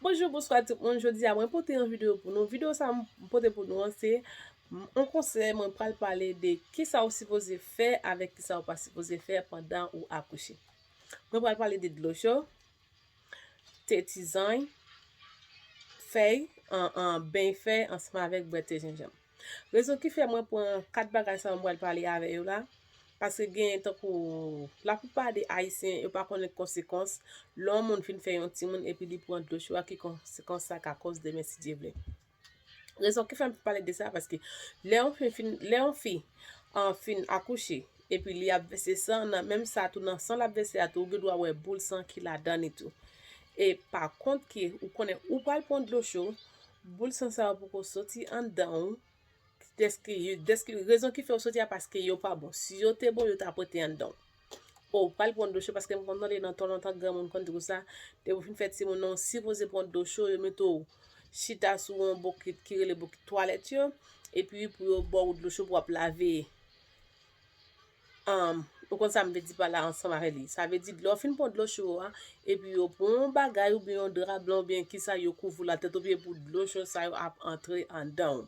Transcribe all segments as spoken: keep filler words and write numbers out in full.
Bonjou, bonswa tout moun. Jodi a, mwen pote yon videyo pou nou. Videyo sa m pote pou nou an, se m, yon konsèy mwen pral pale de kisa ou sipoze fè avèk kisa ou pa sipoze fè pandan ou akouche. Mwen pral pale de dlo cho, te tizany, fèy, an, an, beny fèy ansanm avèk bwè te jenjanm. Rezon ki fè mwen pran kat bagay sa yo mwen pral pale avè yo la, paske gen tankou laplipa de Ayisyen, yo pa konnen konsekans lè yon moun fin fè yon timoun epi li pran dlo cho a, ki konsekans sa ka koz demen si Dye vle. Rezon ki fè m pale de sa, paske lè yon fi fin, lè yon fi, an, fin akouche, epi li ap vèse san, nan menm sa tou, nan san l ap vèse a tou, ou gen dwa wè boul san ki ladan li tou. E pa kont ke ou konnen ou pral pran dlo cho, boul san sa yo poko soti anndan ou, dèske, dèske rezon ki fè yo soti a paske yo pa bon. Si yo te bon, yo t ap rete anndan w. O, ou pral pran dlo cho, paske m konn tande nan tan lontan granmoun konn di konsa, depi w fin fè timoun nan, ou sipoze pran dlo cho, yo mete w chita sou yon bokit ki rele bokit twalèt yo, epi pou yo ba w dlo cho pou w ap lave. Um, ou konn sa m vle di pa la ansanm avè li. Sa vle di, lè w fin pran dlo cho a, epi yo pran yon bagay oubyen yon dra blan oubyen kisa, yo kouvri w latèt oubyen pou dlo cho sa yo ap antre anndan w.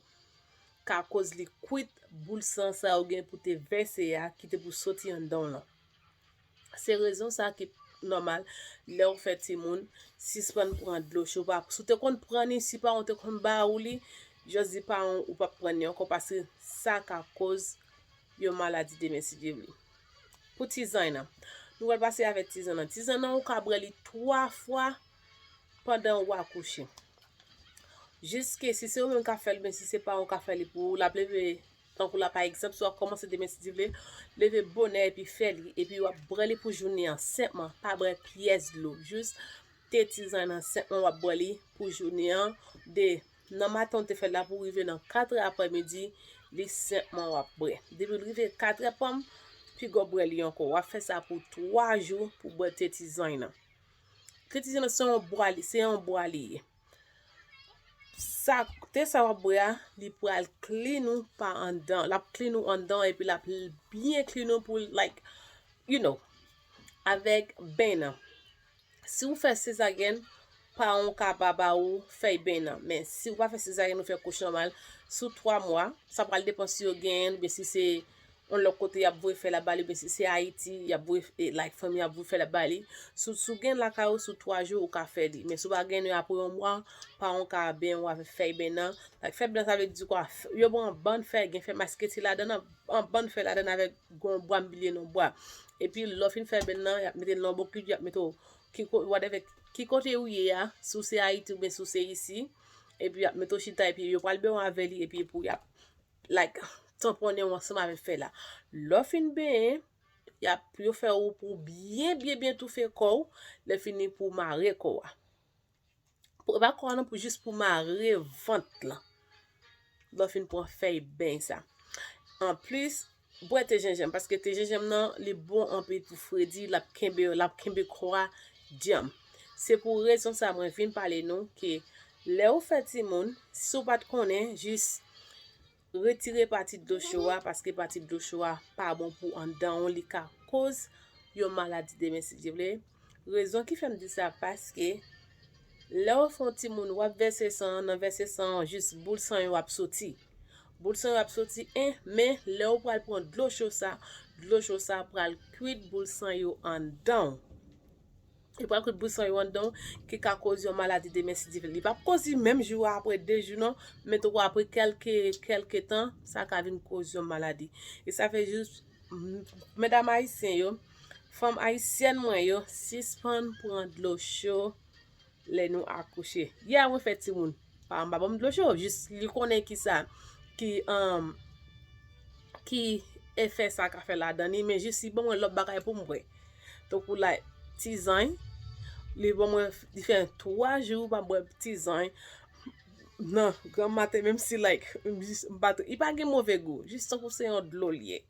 Ka koz li kwit boul san sa ou gen pou te vèse a, ki te pou soti anndan w lan. Se rezon sa ki nòmal lè w fè timoun sispann pran dlo cho. Pa, si w te konn pran li, si paran w te konn ba ou li, jodi paran w, ou p ap pran li ankò, paske sa ka koz yon maladi demen si Dye vle. Pou tizany nan, nou pral pase avèk tizany nan. Tizany nan, ou ka bwè li twa fwa pandan ou akouche. Jiske si se ou menm k ap fè l, oubyen si se paran w k ap fè li pou ou, l ap leve, tankou la, pa egzanp, si w ap kòmanse demen si Dye vle, leve bonè epi fè li, epi w ap bwè li pou jounen an senpman, pa bwè pyès dlo, jis te tizany nan senpman w ap bwè li pou jounen an, de nan maten w te fè l la pou rive nan katrè aprèmidi, li senpman w ap bwè. Depi l rive katrè, pam, piga w bwè li ankò. W ap fè sa pou twa jou pou bwè te tizany nan. Te tizany nan se yon bwa li, se yon bwa li ye. Sa, te sa w ap bwè a, li pral clean ou pa anndan. L ap clean ou anndan epi l ap byen clean ou pou, like, you know, avèk beny nan. Si w fè sezaryèn, paran w ka pa ba ou fèy beny nan. Men si w pa fè sezaryèn, ou fè kouch nòmal, sou twa mwa, sa pral depann si yo genyen l oubyen si se yon lòt kote y ap voye fè l ap ba li, oubyen si se Ayiti, y ap voye, e, like, fanmi ap voye fè l ap ba li. Si, si w gen lakay ou, sou twa jou, ou ka fè li. Men si w pa gen, apre yon mwa, paran w ka benyen w avèk fèy beny nan. Like, fèy beny nan, sa vle di kwa? Yo ba w yon bann fèy, gen fèy masketi ladan l, yon bann fèy ladan l avèk yon bwa m bliye non bwa. Epi, lè w fin fè beny nan, y ap mete l nan yon bokit, y ap mete w, ki ko-, whatever, ki kote ou ye a, si w se Ayiti oubyen si w se isi, epi y ap mete w chita, epi yo pral benyen w avè li, epi pou y ap like, tanponnen w ansanm avèk fèy la. Lè w fin benyen, y ap, yo fè ou pou byen, byen, byen toufe kò w, lè fini pou mare kò a. Pou, e pa kò a non, pou jis pou mare vant lan. Lè w fin pran fèy beny sa. Anplis, bwè te jenjanm, paske te jenjanm nan, li bon anpil pou fredi, l ap kenbe, l ap kenbe kò a djanm. Se pou rezon sa mwen vin pale nou ke lè ou fè timoun, si w pa t konnen, jis retire pati dlo cho a, paske pati dlo cho a pa bon pou anndan w, li ka koz yon maladi demen si Dye vle. Rezon ki fè m di sa, paske lè w fè yon timoun, w ap vèse san, nan vèse san, jis boul san yo ap soti. Boul san yo ap soti, en, men lè w pral pran dlo cho sa, dlo cho sa pral kwit boul san yo anndan w. Li pral kwit boul san yo anndan w, ki ka koz yon maladi demen si Dye vle. Li p ap koz li menm jou a, apre de jou non, men tankou apre kèlke, kèlke tan, sa ka vin koz yon maladi. E sa fè jis, m, medam ayisyen yo, fanm ayisyèn mwen yo, sispann pran dlo cho lè nou akouche. Yè mwen fè timoun, pa, m pa ban m dlo cho, jis li konnen kisa, ki, um, ki efè sa ka fè ladan li, men jis li ban mwen lòt bagay pou m bwè. Tankou la, tizany, li ban mwen, li fè twa jou m pa bwè tizany nan granmaten, menm si, like, m jis, m pa, li pa gen move gou, jis tankou se yon dlo li ye.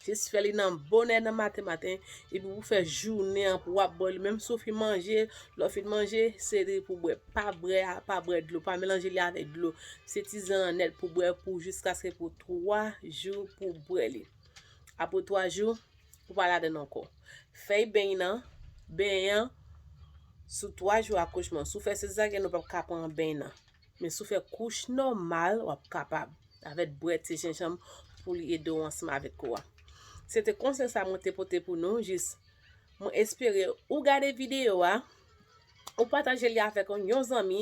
Jis fè li nan bonè nan maten maten, epi pou fè jounen an pou w ap bwè li. Menm si w fin manje, lè w fin manje, se li pou bwè. Pa bwè, pa bwè dlo, pa melanje li avèk dlo. Se tizany an nèt pou bwè pou jiskaske pou twa jou pou bwè li. Apre twa jou, ou pa ladan l ankò. Fèy beny nan, beny an, sou twa jou akouchman, si w fè sezaryèn, ou p ap ka pran beny nan. Men si w fè kouch nòmal, w ap kapab. Avèk bwè ti jenjanm pou li ede w ansanm avèk kou a. Se te konsèy sa mwen te pote pou nou, jis mwen espere ou gade videyo a, ou pataje li avèk yon, yon zanmi,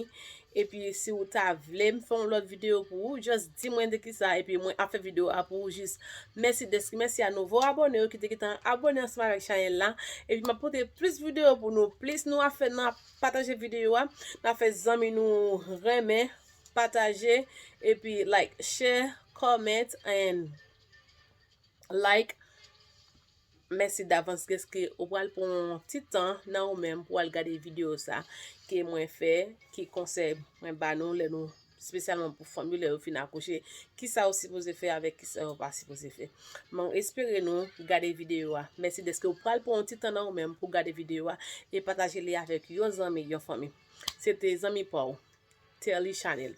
epi si w ta vle m fè yon lòt videyo pou ou, just di mwen de kisa, epi mwen ap fè videyo a pou ou, jis mèsi dèske, mèsi a nouvo abòne yo ki te gentan abòne ansanm avèk chanèl la, epi m ap pote plis videyo pou nou, plis nou ap fè, n ap pataje videyo a, n ap fè zanmi nou renmen, pataje, epi like, share, comment, and like. Mèsi davans dèske ou pral pran yon ti tan nan ou menm pou al gade videyo sa ke mwen fè, ki konsèy mwen ba nou lè nou, espesyalman pou fanm yo, lè yo fin akouche, kisa yo sipoze fè avèk kisa yo pa sipoze fè. Mwen espere nou gade videyo a. Mèsi dèske ou pral pran yon ti tan nan ou menm pou gade videyo a e pataje li avèk yon zanmi, yon fanmi. Se te zanmi pa w, Terly Chanel.